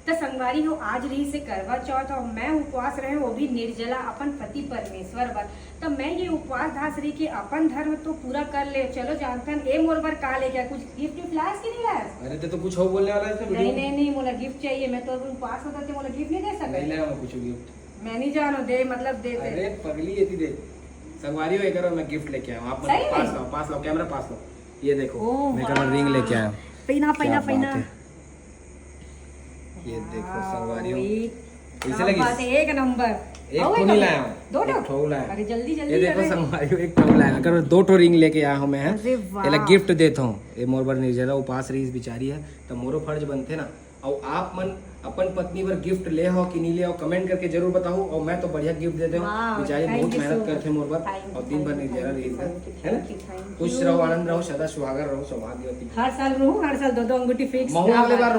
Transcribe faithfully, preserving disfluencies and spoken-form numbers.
त संगवारी हो, आज रहिसे करवा चौथ अउ मैं उपवास रहेंव, वो भी निर्जला अपन पति परमेश्वर बर। त मैं ये उपवास धास रहिके अपन धर्म तो पूरा कर लेंव। चलो जानथन, ए मोर बर का लेके आए, कुछ गिफ्ट विफ्ट लायस कि नहीं लायस? अरे ते तो कुछ अउ बोलने वाला है इसमें वीडियो नहीं में। नहीं नहीं, मोला गिफ्ट चाहिए, मैं तो उपवास होता ते मोला गिफ्ट नहीं दे नहीं सकत। लाया मैं कुछ गिफ्ट। मैं नहीं जानो दे, मतलब दे दे। अरे पगली, ये दे। संगवारी हो, एक मैं गिफ्ट लेके आया हूँ। आप सही पास में? लाओ, पास लाओ, कैमरा पास लाओ। ये देखो, ओह, मैं कल रिंग वाह। लेके आया हूँ। पहिना, पहिना, क्या बात पहिना। है। ये देखो संगवारी हो, भाई, कैसे क्या लगी? बात है, एक नंबर। एक आओ, ठो एक नहीं नंबर। लाया हूँ। दो ठो? एक ठो लाया। अरे जल्दी जल्दी ये देखो अरे। संगवारी हो, एक ठो लाया। अगर दो ठो रिंग लेके आया हूँ मैं, अरे वाह। पहले गिफ्ट देता हूँ। ये मोर बर निर्जला उपास रहिस बिचारी ह, त मोरो फर्ज बनथे ना। अउ आप मन अपन पत्नी बर गिफ्ट ले हो कि नहीं ले हो, कमेंट करके जरूर बताओ। और मैं तो बढ़िया गिफ्ट देते हूँ, वाह, बिचारी thank बहुत you मेहनत so करथे much। मोर बर, Thank you, और दिन भर thank you, निर्जला thank you, रहिस, thank you, है ना? thank you, thank खुश you। रहो, आनंद रहो, सदा सुहागन रहो, सौभाग्यवती। हर साल रहूं, हर साल दो दो अंगूठी फिक्स। महू अगले बार